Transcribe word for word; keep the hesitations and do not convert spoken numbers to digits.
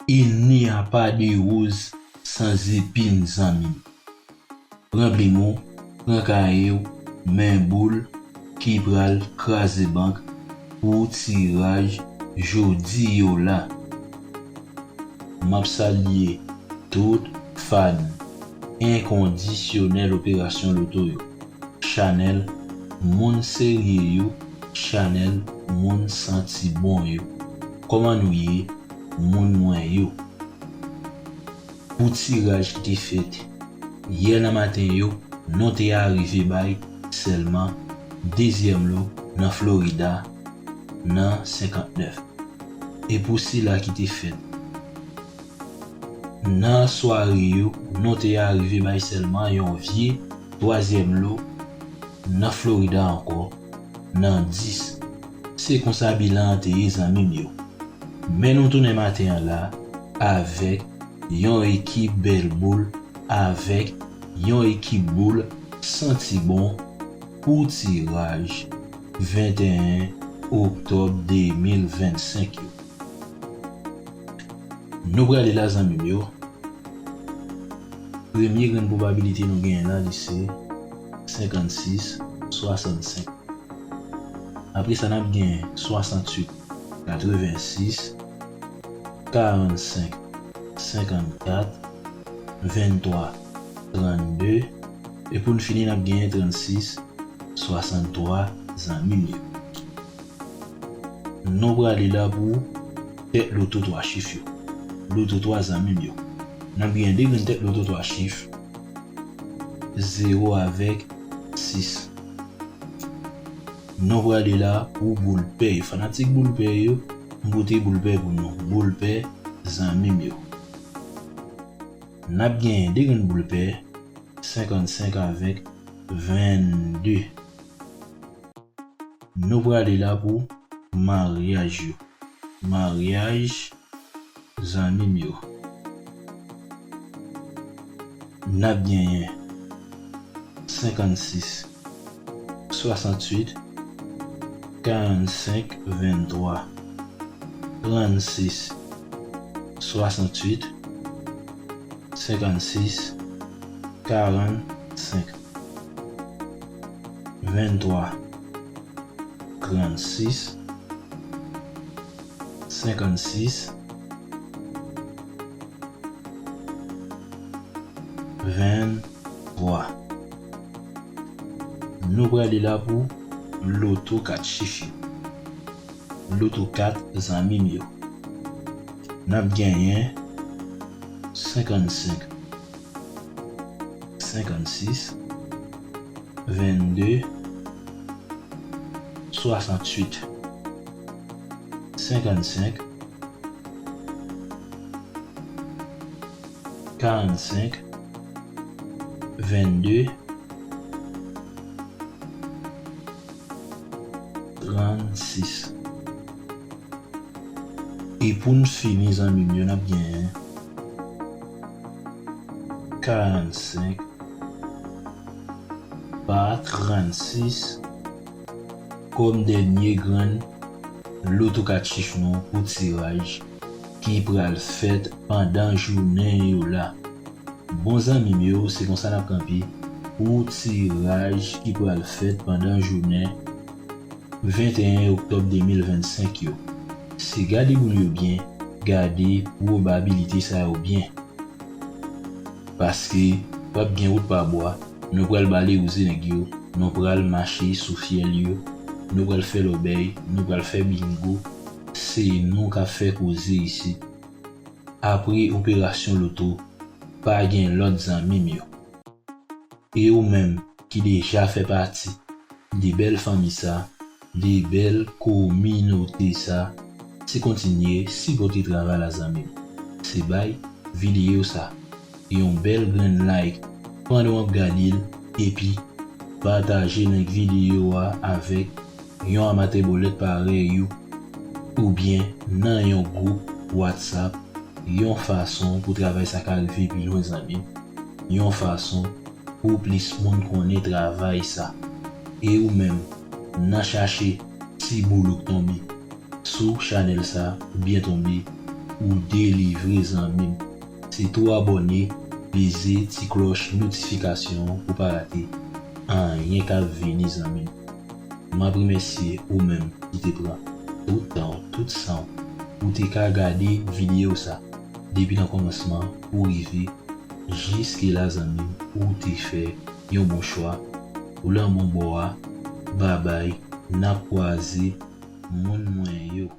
Il n'y a pas de rose sans épines, zanmi m. Pran plim ou, pran kaye w, men boul ki pral kraze bank pou tiraj jodi yo la. M ap salye tout fan enkondisyonèl Operasyon Loto yo, chanèl moun serye yo, chanèl moun santi bon yo. Kòman nou ye, moun mwen yo? Pou tiraj ki te fèt yè nan maten yo, nou te arive bay sèlman dezyèm lo nan Florida nan senkantnèf. E pou sila ki te fèt nan sware yo, nou te arive bay sèlman yon vye twazyèm lo nan Florida ankò, nan dis. Se konsa bilan an te ye, zanmi m yo. Men nou tounen maten an la avèk yon ekip bèl boul, avèk yon ekip boul santi bon pou tiraj venteyen oktòb de mil vennsenk yo. Nou prale la, zanmi m yo. Premye grenn pwobabilite nou genyen la, li se senkannsis, swasannsenk. Apre sa, n ap gen swasanntuit, katrevensis, karannsenk, senkannkat, venntwa, trannde, e pou n fini, n ap genyen trannsis, swasanntwa, zanmi m yo. Nou prale la pou tèt loto twa chif yo. Loto twa, zanmi m yo. N ap genyen de grenn tèt loto twa chif, zewo avèk sis. Nou prale la pou boul pè yo. Fanatik boul pè yo, m pote boul pè pou nou. Boul pè, zanmi m yo. N ap genyen de grenn boul pè, senkannsenk avèk vennde. Nou prale la pou maryaj yo. Maryaj, zanmi m yo. N ap genyen senkannsis, swasanntuit, karannsenk, venntwa, trannsis, swasanntuit, senkannsis, karannsenk, venntwa, trannsis, senkannsis, venntwa. Nou prale la pou loto kat chif yo. Loto kat, zanmi m yo. N ap genyen senkannsenk, senkannsis, vennde, swasanntuit, senkannsenk, karannsenk, vennde, trannsis. E pou n fini, zanmi m yo, n ap genyen karannsenk pa trannsis kòm dènye grenn loto kat chif nou pou tiraj ki pral fèt pandan jounen yo la. Bon, zanmi m yo, se konsa n ap kanpe pou tiraj ki pral fèt pandan jounen venteyen oktòb de mil vennsenk yo. Se gade boul yo byen, gade pwobabilite sa yo byen. Paske p ap gen wout pa bwa, nou pral bale wouze nèg yo, nou pral mache sou fyèl yo, nou pral fè lòbèy, nou pral fè bingo. Se nou k ap fè koze isit. Apre Operasyon Loto, pa gen lòt, zanmi m yo. E ou menm ki deja fè pati de bèl fanmi sa, de bèl kominote sa, se kontinye sipòte travay la, zanmi m. Se bay videyo sa yon bèl grenn like pandan w ap gade l, epi pataje link videyo a avèk yon amatè bòlèt parèy ou, oubyen nan yon gwoup WhatsApp, yon fason pou travay sa ka rive pi lwen, zanmi m, yon fason pou plis moun konnen travay sa. E ou menm, nan chache ti boul ou k tonbe sou chanèl sa, oubyen tonbe ou delivre zanmi m. Se tou abòne, peze ti klòch notifikasyon an pou pa rate anyen k ap vini zanmi m. M ap remèsye ou menm ki te pran tout tan w, tout san w pou te ka gade videyo sa depi nan kòmansman pou rive jiske la zanmi m, ou te fè yon bon chwa, ou lan bon bò a, babay, n ap kwaze moun mwen yo.